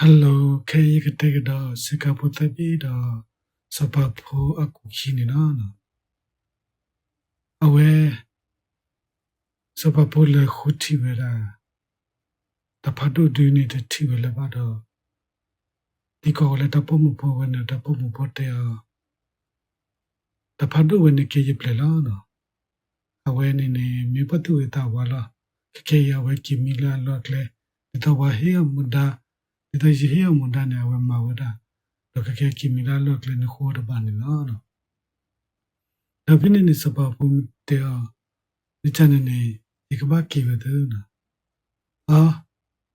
Hello, ခဲအံၤယကတဲကဒီး ဆ့ကၤဖိသၢဘ့ၣ်ဒီး စီၤပၤဖိအကူာ်ခံန့ၣ်လီၤ. အဝဲ စီၤပၤဖိလဲၤဃုထံၣ်ဝဲဒၣ် တၢ်ဖးဒိၣ်ဒုန့ၣ် တထံၣ်ဝဲလၢၤဘၣ်ဒီး သံကွၢ်ဝဲလၢတၢ်ပိာ်မုၣ်ဖိဝဲန့ၣ် တၢ်ပိာ်မုၣ်ဖိတဲအီၤ တၢ်ဖးဒိၣ်ဝဲန့ၣ်ကဲယပျဲၢ်လီၤ. အဝဲန့ၣ်န့ၣ် မ့ၢ်ပှၤသူၣ်ဂ့ၤသးဝါလီၤ. ခဲကဲအံၤအဝဲက့ၤမံလၢအလီၢ်အကျဲ, ဒ်သိးပှၤဟ့ၣ်အီၤမူဒါ, ဒ်သိးယဟ့ၣ်အီၤမူဒါန့ၣ် အဝဲမၤဝဲဒၣ်, ဒီးခဲကဲက့ၤမံလၢအလီၢ်အကျဲန့ၣ် ဃိတဘၣ်န့ၣ်လီၤ. ဒီးဖဲန့ၣ်န့ၣ် စီၤပၤဖိတဲအီၤ, မ့ၢ်ကန့ၣ်န့ၣ် ယကဘၣ်က့ၤဝဲသ့နီၤ. အ,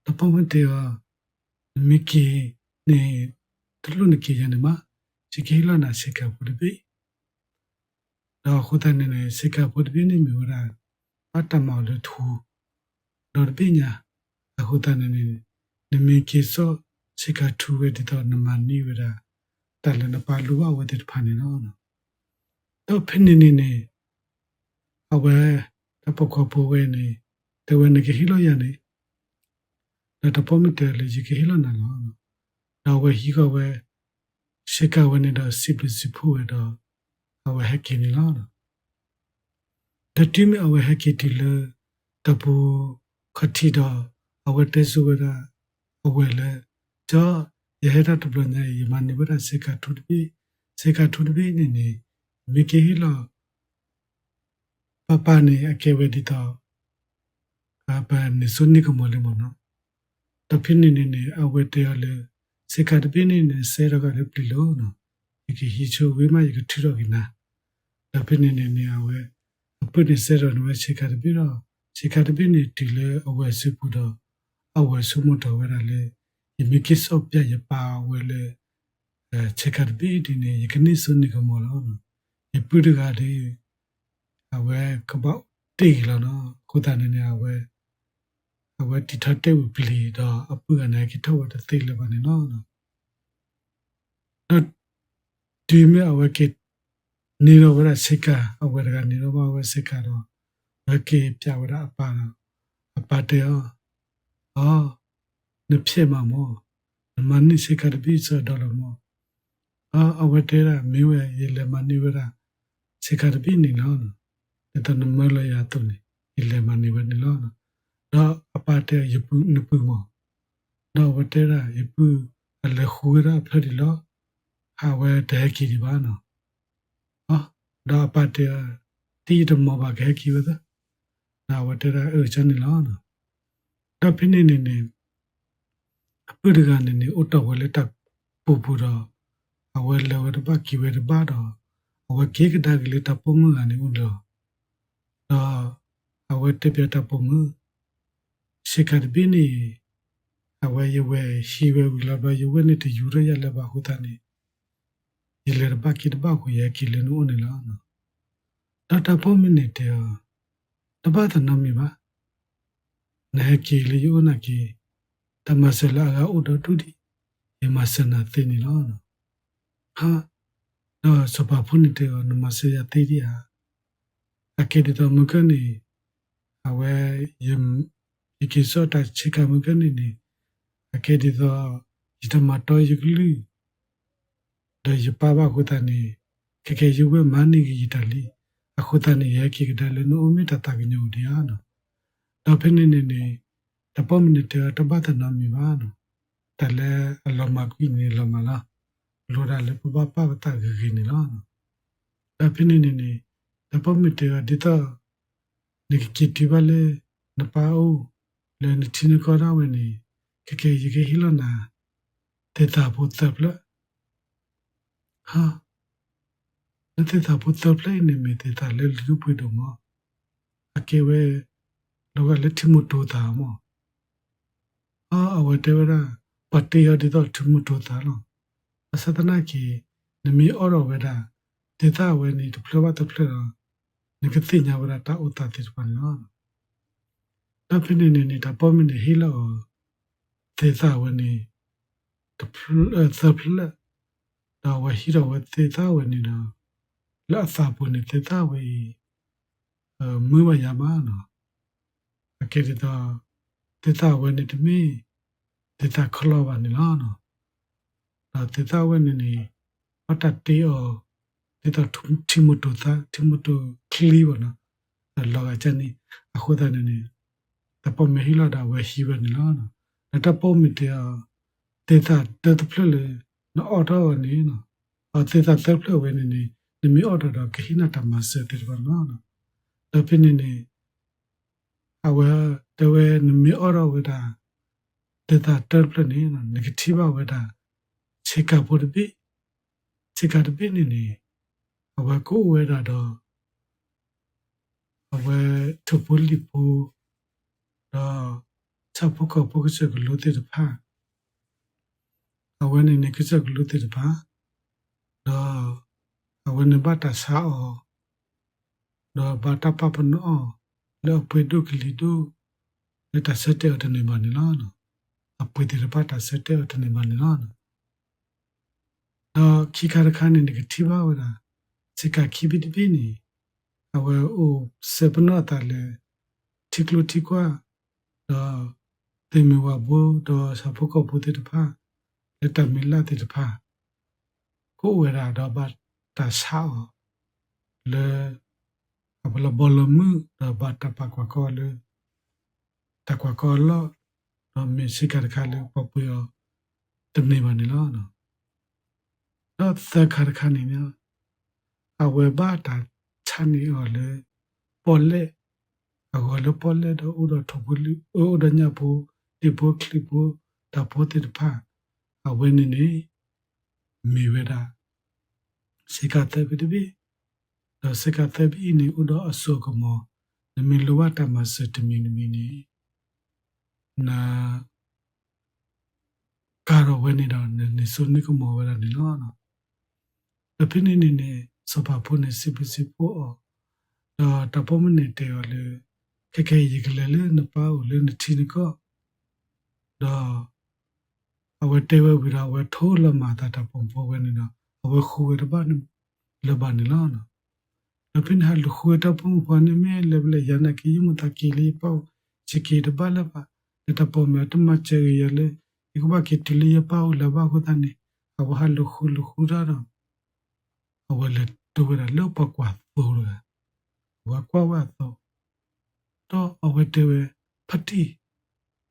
တၢ်ပိာ်မုၣ်တဲအီၤ, နမ့ၢ်က့ၤန့ၣ် တလိၣ်နက့ၤယၤန့ၣ်မး, ယကဟ့ၣ်လီၤနၤဆ့ကၤဖိတဘ့ၣ်. ဒီးအဃိသတးန့ၣ်န့ၣ် ဆ့ကၤဖိတဘ့ၣ်န့ၣ်မ့ၢ်ဝဲဒၣ် ဘၣ်တၢ်မၤအီၤလၢထူ, ဒီးတဘ့ၣ်ညါ, အဃိသတးန့ၣ်န့ၣ် နမ့ၢ်က့ၤစိာ်ဆ့ကၤထူဝဲဒ်သိးနမၤန့ၢ်ဝဲဒၣ် တၢ်လၢနပၢ်လိၣ်ဘၣ်အဝဲသ့ၣ်တဖၣ်န့ၣ်လီၤ. ဒီးဖဲန့ၣ်န့ၣ်န့ၣ် အဝဲ တၢ်ပိာ်ခွါဖိဝဲန့ၣ် တဲဝဲနကဟ့ၣ်လီၤယၤန့ၣ်, ဒီးတၢ်ပိာ်မုၣ်တဲလၢယကဟ့ၣ်လီၤနၤလီၤ. ဒီးအဝဲဟံးဃီၤဝဲ ဆ့ကၤဝဲန့ၣ်ဒီး စံးဘျုးစံးဖှိၣ်ဝဲဒီး အဝဲဟဲက့ၤန့ၣ်လီၤ. ဒီးတုၤမ့ၢ်အဝဲဟဲက့ၤတုၤလၢ တၢ်ပူၤခီၣ်ထံးဒီး အဝဲတဲဆိဝဲဒၣ် အဝဲၢ်လၢ ကၠီ, ယဟဲတၢ်တဘျီညါအံၤ ယမၤန့ၢ်ဝဲဒၣ်ဆ့ကၤထူတဘ့ၣ်, ဆ့ကၤထူတဘ့ၣ်န့ၣ်န့ၣ် မ့ၢ်က့ၤဟ့ၣ်လီၤ ပၢ်ပၢ်န့ၣ် အကဲဝဲဒ်သိး ပန့ၢ်စိန့ၢ်ကမီၤလံမ့ၢ်နီၤ. ဒီးဖဲန့ၣ်န့ၣ်န့ၣ် အဝဲတဲအီၤလၢ ဆ့ကၤတဘ့ၣ်န့ၣ်န့ၣ် စဲထီၣ်ဂၤလၢပျံၤလီၤ. ယကဟံးဆိဝံၤမး ယကထုးထီၣ်က့ၤနၤ. ဒီးဖဲန့ၣ်န့ၣ်န့ၣ် အဝဲ အပုၢ်န့ၣ်စဲထီၣ်န့ၢ်ဝဲဆ့ကၤတဘ့ၣ်ဒီး ဆ့ကၤတဘ့ၣ်န့ၣ်တုၤလၢအဝဲၢ်စုပူၤဒီး အဝဲၢ်ဆိကမိၣ်ထီၣ်ဝဲဒၣ်လၢ ယမ့ၢ်က့ၤစိာ်ပျဲယပၢ်ဝဲလၢ ဆ့ကၤတဘ့ၣ်ဒ်န့ၣ် ယကန့ၢ်စိန့ၢ်ကမီၤလီၤ. ယပုၢ်တဂၤဒီး အဝဲကဘၣ်တ့ၢ်ဂ့ၤလီၤနီၤ. အဃိသတးန့ၣ်န့ၣ် အဝဲ အဝဲတံာ်ထီၣ်တဲာ်ဝံၤပျံၤဒီး အပုၢ်ဂၤန့ၣ် ဟဲက့ၤထီၣ်ဝဲတသ့လၢၤဘၣ်န့ၣ်လီၤ. ဒီး တုၤမ့ၢ်အဝဲက့ၤ န့ၢ်ဒီးဝဲဒၣ်ဆ့ကၤ, အဝဲၢ်တဂၤန့ၢ်ဒီးဘၣ်ဝဲဆ့ကၤဒီး အဝဲက့ၤပျးဝဲဒၣ်အပၢ်ဒီး အပၢ်တဲအီၤ, အီ, နဖျဲးမးမၢ်, နမၤန့ၢ်ဆ့ကၤတဘ့ၣ်စၢၤဒီးလီၤမၢ်. အီ, အဝဲတဲဒၣ် မ့ၢ်ဝဲ ယလဲၤမၤန့ၢ်ဝဲဒၣ် ဆ့ကၤတဘ့ၣ်န့ၣ်လီၤ. ဒ်သိးနမၢလီၤယၤအသိးန့ၣ် ယလဲၤမၤန့ၢ်ဝဲန့ၣ်လီၤ. ဒီးအပၢ်တဲ ယပုၢ်, နပုၢ်မၢ်. ဒီးအဝဲတဲဒၣ် ယပုၢ်အလဲၤဃုဝဲဒၣ်အဖျၢၣ်ဒံးလီၤ. အဝဲတဟဲက့ၤဒံးဘၣ်နီၤ. အီ, ဒီးအပၢ်တဲ, တံၤယတမီၢ်ဘၣ် ကဟဲက့ၤဝဲသၢ. ဒီးအဝဲတဲဒၣ် အၢၣ် ကန့ၣ်လီၤ. ဒီးဖဲန့ၣ်န့ၣ်န့ၣ် အပုၢ်တဂၤန့ၣ်န့ၣ် အိၣ်တီၢ်ဝဲလၢတၢ်ပူၤပူၤဒီး အဝဲလဲၤဝဲတဘၣ်က့ၤဝဲတဘၣ်ဒီး အဝဲက့ၤကဒါက့ၤလၢတၢ်ပိာ်မုၣ်ဂၤန့ၣ်အိၣ်လီၤ. ဒီးအဝဲတဲပျးတၢ်ပိာ်မုၣ်, ဆ့ကၤတဘ့ၣ်န့ၣ် အဝဲယဝဲၢ်ဟံးဝဲဝံၤလီၤဒီး ယဝဲၢ်န့ၣ်တယူၤထီၣ်ယၤလၢၤဘၣ်အဃိသတးန့ၣ် ယလဲၤတဘၣ်က့ၤတဘၣ်အဃိ ယဟဲက့ၤလၢနအိၣ်န့ၣ်လီၤ. ဒီးတၢ်ပိာ်မုၣ်န့ၣ်တဲအီၤ, တဘၣ်သးနီတမံၤဘၣ်. နဟဲက့ၤလၢယအိၣ်နာ်က့ၤ တၢ်မၤစၢၤလၢအဂၤအိၣ်ဒီးဒူၣ်ဒံး ယမၤစၢၤနၤသ့န့ၣ်လီၤ. ဟါ, ဒီးစီၤပၤဖိန့ၣ်တဲအီၤ နမၤစၢၤယၤသ့ဒံးဧါ. အကဲဒ်သိးမုၢ်ကၢၢ်န့ၣ် အဝဲ ယက့ၤစိာ်တၢ်ဆ့ကၤမုၢ်ကၢၢ်န့ၣ်န့ၣ် အကဲဒ်သိး ယတမၤတီယကလုၢ် ဒီးယပၢ်ဘၣ်အဃိသတးန့ၣ် ခဲကဲယဝဲၢ်မၤန့ၢ်ဂ့ၤယတၢ်လံ. အဃိသတးန့ၣ် ယဟဲက့ၤကဒါလၢနအိၣ်မ့ၢ်တၢ်သးကညီၤအိၣ်ဒံးဧါနီၤ. ဒီးဖဲန့ၣ်န့ၣ်န့ၣ် တၢ်ပိာ်မုၣ်န့ၣ်တဲအီၤ တဘၣ်သးနီတမံၤဘၣ်နီၤ. တၢ်လၢအလီၤမၢ်ကွံာ်န့ၣ်လီၤမၢ်လီၤ. လိၣ်ဒၣ်လၢပဘၣ်ပာ်ပသးဂ့ၤဂ့ၤန့ၣ်လီၤ. ဒီးဖဲန့ၣ်န့ၣ်န့ၣ် တၢ်ပိာ်မုၣ်တဲအီၤ ဒ်သိး နကက့ၤတုၤဘၣ်လၢ နပၢ်အိၣ် လၢနထံနကီၢ်ဒၣ်ဝဲန့ၣ် ခဲကဲယကဟ့ၣ်လီၤနၤ သ့ၣ်သၣ်ဖိသၢဖျၢၣ်. ဟါ, လၢသ့ၣ်သၣ်ဖိသၢဖျၢၣ်အံၤန့ၣ် မ့ၢ်သ့ၣ်သၣ်လၢလံၤဒိၣ်ပှ့ၤဒိၣ်မး, အကဲဝဲ လီၤဂာ်လၢထံမိၢ်တိၤသးမး. အီ, အဝဲတဲဝဲဒၣ် ပှၤတ့အီၤဒ်သိးထံမိၢ်တိၤသးလီၤ. ဘၣ်ဆၣ်သနာ်က့ နမ့ၢ်အီၣ်ဒီးဝဲဒၣ် သ့ၣ်သၣ်ဝဲန့ၣ် တဖျၢၣ်ဘၣ်တဖျၢၣ်ဒီး နကသ့ၣ်ညါဝဲဒၣ်တၢ်အိၣ်သးသ့ၣ်တဖၣ်န့ၣ်လီၤ. ဒီးဖဲန့ၣ်န့ၣ်န့ၣ် တၢ်ပိာ်မုၣ်န့ၣ်ဟ့ၣ်လီၤအီၤ သ့ၣ်သၣ်ဝဲန့ၣ် တဖျၢၣ်, သၢဖျၢၣ်, ဒီးအဝဲဟံးထီၣ်ဝဲသ့ၣ်သၣ်ဝဲန့ၣ်ဒီး လၢအသးပူၤန့ၣ် သ့ၣ်သၣ်ဝဲအံၤ မုာ်ဘၣ်ယၤမးနီၤ. အကဲဒ်သိး သ့ၣ်သၣ်ဝဲန့ၣ်တမ့ၢ် သ့ၣ်သၣ်ခီလီၤဘၣ်န့ၣ်လီၤ. ဒီးသ့ၣ်သၣ်ဝဲန့ၣ်န့ၣ် ဘၣ်တၢ်တ့အီၤ ဒ်သိးထံမိၢ်တိၤသး ထံမိၢ်တိၤချံဘၣ်နီၤ, ဒီးလီၤဂာ်ကန့ၣ် အဃိသတးန့ၣ်န့ၣ် တၢ်ပိာ်မုၣ်ဟ့ၣ်လီၤဒီးအဝဲဟံးဝဲန့ၣ်လီၤ. ဒီးတၢ်ပိာ်မုၣ်တဲအီၤ သ့ၣ်သၣ်တၢတဖျၢၣ်လၢ နအီၣ်ထီၣ်အီၤန့ၣ် အသ့ၣ်သၣ်သၢဖျၢၣ်ဝဲန့ၣ်န့ၣ် နမ့ၢ်အီၣ်ထီၣ်ဒီးကဟ့ၣ်နၤတၢ်မၤစၢၤသ့ၣ်တဖၣ်န့ၣ်လီၤ. ဒီးဖဲန့ၣ်န့ၣ် အဝဲတဲဝဲ နမ့ၢ်အီၣ်ထီၣ်ဝဲဒၣ် သ့ၣ်သၣ်တၢတဖျၢၣ်န့ၣ် နကထံၣ်ဘၣ်ဝဲဒၣ် ဆ့ကၤဖိတဘ့ၣ်, ဆ့ကၤတဘ့ၣ်န့ၣ်န့ၣ် အဝဲကအိၣ်ဝဲဒၣ်ဒီး အဝဲထိၣ်ဖိလံၣ်ဖိ ဒီးဆၣ်ဖိကီၢ်ဖိကစၢၢ်ကလိသ့ၣ်တဖၣ်, အဝဲန့ၣ်န့ၣ်ကစၢၢ်ကလိသ့ၣ်တဖၣ် ဒီးအဝဲန့ၣ်ဘၣ်တၢ်ဆါအီၤ ဒီးဘၣ်တၢ်ပာ်ပနီၣ်အီၤ လၢအပှ့ၤဒိၣ်ကလံၤဒိၣ် လၢတၢ်ဆၢတဲာ်အီၤတန့ၢ်ဘၣ်န့ၣ်လီၤ. အပှ့ၤသ့ၣ်တဖၣ်တၢ်ဆၢတဲာ်အီၤတန့ၢ်ဘၣ်န့ၣ်လီၤ. ဒီးခံခါတခါန့ၣ် နကထံၣ်ဘၣ်ဝဲဒၣ် ဆ့ကၤခံဘ့ၣ်တဘ့ၣ်န့ၣ် အဝဲအိၣ်စဲးပနီၣ်အသးလၢ ထံကျိထံကွၢ် ဒီး သုးမုၢ်ဝၤဘိ ဒီးဆၣ်ဖိကီၢ်ဖိသ့ၣ်တဖၣ် လၢတၢ်မံၤလၢ်သ့ၣ်တဖၣ် ကအိၣ်ဝဲဒၣ်ဒီးဘၣ်တၢ်ဆါအီၤ လၢ အပလီၢ်ဘီလီၢ်မုၢ် ဒီးဘၣ်တၢ်ပာ်ကွၢ်ကီလၢ တၢ်ကွၢ်ကီအလီၢ် ဒီးမ့ၢ်ဆ့ကၤတခါလၢပှၤပှ့ၤအီၤ တန့ၢ်ဘၣ်န့ၣ်လီၤ. ဒီးသၢခါတခါန့ၣ် အဝဲဘၣ်တၢ်ဆါန့ၢ်အီၤလၢ ပီၣ်လဲၣ်, အဂီၤလၢပီၣ်လဲၣ်ဒီးအိၣ်ဒီးထိၣ်ဖိလံၣ်, အိၣ်ဒီးညၣ်ဖိ, ဒ့ၣ်ဖိချံဖိ, တၢ်ဖိသ့ၣ်တဖၣ်, အဝဲန့ၣ်န့ၣ် မ့ၢ်ဝဲဒၣ် ဆ့ကၤသၢဘ့ၣ်တဘ့ၣ်, ဒီးဆ့ကၤသၢဘ့ၣ်အံၤန့ၣ် အိၣ်ဒီးအစိအကမီၤ, နမ့ၢ်လိၣ်ဘၣ်တၢ်မၤစၢၤတမံၤတမံၤန့ၣ် န ကၤထီၣ်ဝဲန့ၣ်ဒီး နန့ၢ်စိန့ၢ်ကမီၤဝဲဒၣ်န့ၣ်လီၤ. ဒီးဖဲန့ၣ်န့ၣ်န့ၣ် စီၤပၤဖိန့ၣ် စံးဘျုးစံးဖှိၣ်အီၤ, ဒီးတၢ်ပိာ်မုၣ်န့ၣ်တဲအီၤလၢ ခဲကနံၣ်အံၤ ယကလဲၤလၢနပၢ်အိၣ်လၢနထံနကီၢ်, ဒီး အဝဲတဲဝဲဝံၤဒီး အဝဲထိလီၤမၤအသးတၢ်ပိာ်မုၣ်ဖိဝဲန့ၣ်ဒီး အဝဲဃုဝဲတဘၣ်လၢၤဘၣ်န့ၣ်လီၤ. ဒီးဖဲန့ၣ်ဟးလူၤဃုဝဲတၢ်ပိာ်မုၣ်ဖိန့ၣ် မ့ၢ်လဲၤဘၣ်လဲၣ် ယၤနာ်က့ ယမိၢ်သးက့ၤလၢယပၢ်အိၣ် ယက့ၤတဘၣ်လၢၤဘၣ်, ဒီးတၢ်ပိာ်မုၣ်တမၤစၢၤဂ့ၤယၤလၢ ယကဘၣ်က့ၤတုၤလၢယပၢ်အိၣ်လၢၤဘၣ်အဃိသတးန့ၣ် အဝဲဟးလူၤဃုလူၤဃုတၢ်ဒီး အဝဲလဲၤတုၤဝဲဒၣ်လၢပှၤကွၢ်သိတဂၤ, အဝဲကွၢ်ဝဲအသိး, ဒီးအဝဲတဲဝဲ, ဖါတံၢ်,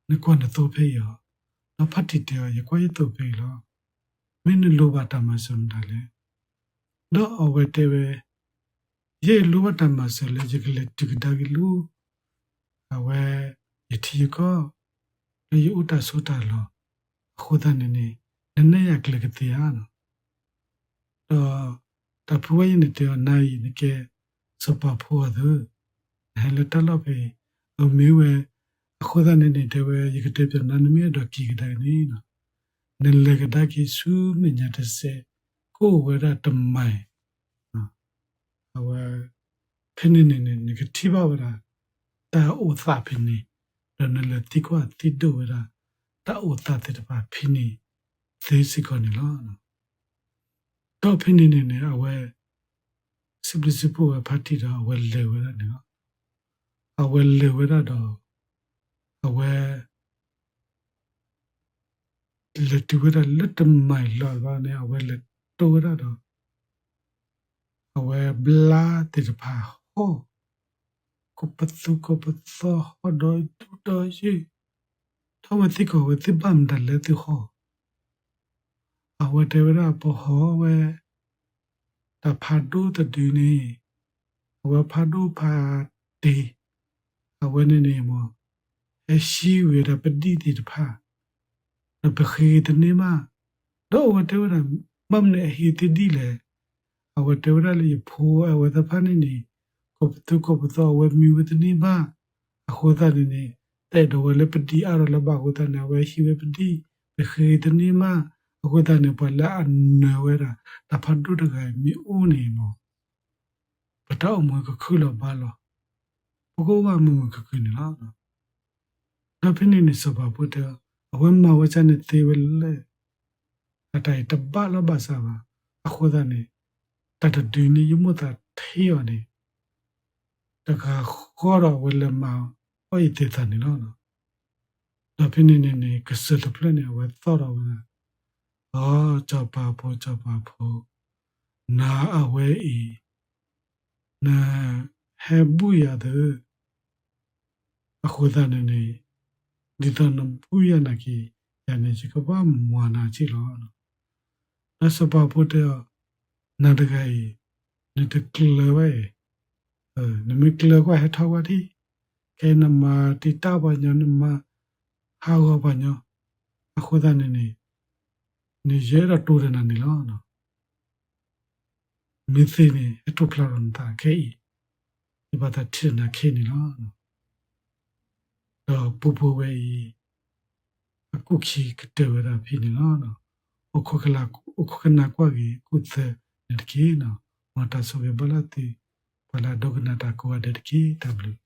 နကွၢ်နသိဖဲအံၤဧါ. ဒီးဖါတံၢ်တဲအီၤ, ယကွၢ်ယသိဖဲအံၤလီၤ. မ့ၢ်နလိၣ်ဘၣ်တၢ်မၤစၢၤမတၤလဲၣ်. ဒီးအဝဲတဲဝဲ, ယအဲၣ်လိၣ်ဘၣ်တၢ်မၤစၢၤလၢယကလဲၤတုၤကဒါက့ၤလၢ အဝဲ ယထံယကီၢ် လၢယအိၣ်တၢ်ဆိးတၢ်လီၤအဃိသတးန့ၣ်န့ၣ် နနဲၣ်ယၤကျဲကသ့ဧါ. ဒီးတၢ်ဖုဝဲအံၤန့ၣ်တဲအီၤ, နၤအံၤနကဲစီၤပၤဖိအသိး, နဟဲလၢတၢ်လီၢ်ဖဲအံၤ အမ့ၢ်ဝဲ, အဃိသတးန့ၣ်န့ၣ် တဲဝဲ ယကတဲပျီနၤ နမ့ၢ်အဲၣ်ဒိးက့ၤကဒါက့ၤန့ၣ် နလဲၤကဒါက့ၤဆူမဲာ်ညါတစဲး ကအိၣ်ဝဲဒၣ်တမံၤ အဝဲ ဖဲန့ၣ်န့ၣ်န့ၣ် နကထံၣ်ဘၣ်ဝဲဒၣ် တၢ်အိၣ်သးဖဲန့ၣ်, ဒီးနလဲၤသံကွၢ်သံဒိးဝဲဒၣ် တၢ်အိၣ်သးသ့ၣ်တဖၣ်ဖဲန့ၣ်သ့စ့ၢ်ကီးန့ၣ်လီၤ. ဒီးဖဲန့ၣ်န့ၣ်န့ၣ် အဝဲ စံးဘျုးစံးဖှိၣ်ဝဲဖါတံၢ်ဒီး အဝဲလဲၤဝဲဒၣ်န့ၣ်လီၤ. အဝဲလဲၤဝဲဒၣ်ဒီး အဝဲ လဲၤတုၤဝဲဒၣ်လၢတမံၤလီၤဘၣ်န့ၣ် အဝဲလဲၤတိၢ်ဝဲဒၣ်ဒီး အဝဲဘျါသ့ၣ်တဖၣ်ဟီၣ်, ကိးပသူကိးပသီဟီၣ်ဒီးဒူၣ်ဒီးယုၢ်, ထီၣ်ဝဲသံကွၢ်ဝဲသ့ၣ်ဘၣ်မတၤလဲၣ်သုဟီၣ် အဝဲတဲဝဲဒၣ်ပဟီၣ်ဝဲ တၢ်ဖးဒိၣ်တဒုန့ၣ်, အဝဲဖးဒိၣ်ဖးတ့ၢ်, အဝဲန့ၣ်န့ၣ်မ့ၢ် ဟဲဟံးဝဲဒၣ်ပဒံၣ်သ့ၣ်တဖၣ်, ဒီးပဃ့တန့ၢ်ဘၣ်, ဒီးအဝဲတဲဝဲဒၣ် ဘၣ်မနုၤအဟံးသုဒံၣ်လဲၣ်, အဝဲတဲဝဲဒၣ်လၢယဖိအဝဲသ့ၣ်တဖၣ်န့ၣ်န့ၣ် ကိးပသူကိးပသီအဝဲမံဝဲတန့ၢ်ဘၣ်, အဃိသတးန့ၣ်န့ၣ် တအဲၣ်ဒိးဝဲလၢပဒံၣ်အါထီၣ်လၢၤဘၣ်အဃိသတးန့ၣ် အဝဲဟံးဝဲပဒံၣ်, ပဃ့တန့ၢ်ဘၣ်, အဃိသတးန့ၣ် ပှၤလၢအနၢၤဝဲဒၣ် တၢ်ဖးဒိၣ်တဂၤအံၤမ့ၢ်အိၣ်န့ၣ်မ့ၢ် ပတၢ်အိၣ်မူကခုၣ်လီၤဘၣ်လီၤ, ပကအိၣ်ဘၣ်မုာ်မုာ်ခုၣ်ခုၣ်န့ၣ်လီၤ. ဒီးဖဲန့ၣ်န့ၣ် စီၤပၤဖိတဲ အဝဲမၤဝဲဒ်န့ၣ်သ့ဝဲလဲၣ်, အတၢ်အံၤတဘၣ်လီၤဘၣ်စးဘၣ်, အဃိသတးန့ၣ် တၢ်တဒုန့ၣ် ယမိၣ်သးထံအီၤန့ၣ် တဂၤဃီဒီးအဝဲလဲၤမၤအီၣ်အံၤသ့ၣ်သးန့ၣ်လီၤ. ဒီးဖဲန့ၣ်န့ၣ်န့ၣ် ကစၢၢ်တဖျၢၣ်န့ၣ် အဝဲသီၣ်ထီၣ်ဝဲဒၣ်, အိ စီၤပၤဖိ စီၤပၤဖိ, နၤအဝဲအံၤ နဟဲဘူၣ်ယၤသၢ, အဃိသတးန့ၣ်န့ၣ် ဒ်သိးနဘူၣ်ယၤနာ်က့ၤ ယၤန့ၣ် ယကဘၣ်မၤနၤဆ့ၣ်လီၤ. ဒီးစီၤပၤဖိတဲအီၤ, နၤတဂၤအံၤ နတကျၢၤဘၣ်အံၤ, နမ့ၢ်ကျၢၤကွၢ်ဟဲထီၣ်ကွၢ်ထံၣ်, ခဲအံၤနမၤတံာ်တာ်ပှၤညီ နမၤဟးဂီၤပှၤညီ, အဃိသတးန့ၣ်န့ၣ် နယအဲၣ်ဒိးတိၢ်ဒီးနၤန့ၣ်လီၤ. မ့ၢ်သ့န့ၣ် ဟဲထီၣ်ဖျါထီၣ်နသးခဲအံၤ, ယဘၣ်သးထံၣ်ဒီးနၤခဲအံၤန့ၣ်လီၤ. ဒီးပူဖိဝဲအံၤ အကူၣ်ခံကတၢၢ်ဝဲဒၣ်ဖဲန့ၣ်လီၤ. အိၣ်ခိးကနၣ်ကွၢ်က့ၤအကူၣ်သၢန့ၣ်တက့ၢ်. မ်တၢ်ဆိၣ်ဂ့ၤဘၣ်လၢသု ပှၤလၢအဒိကနၣ်တၢ်ကိးဂၤဒဲးတက့ၢ်. တၢ်ဘျုး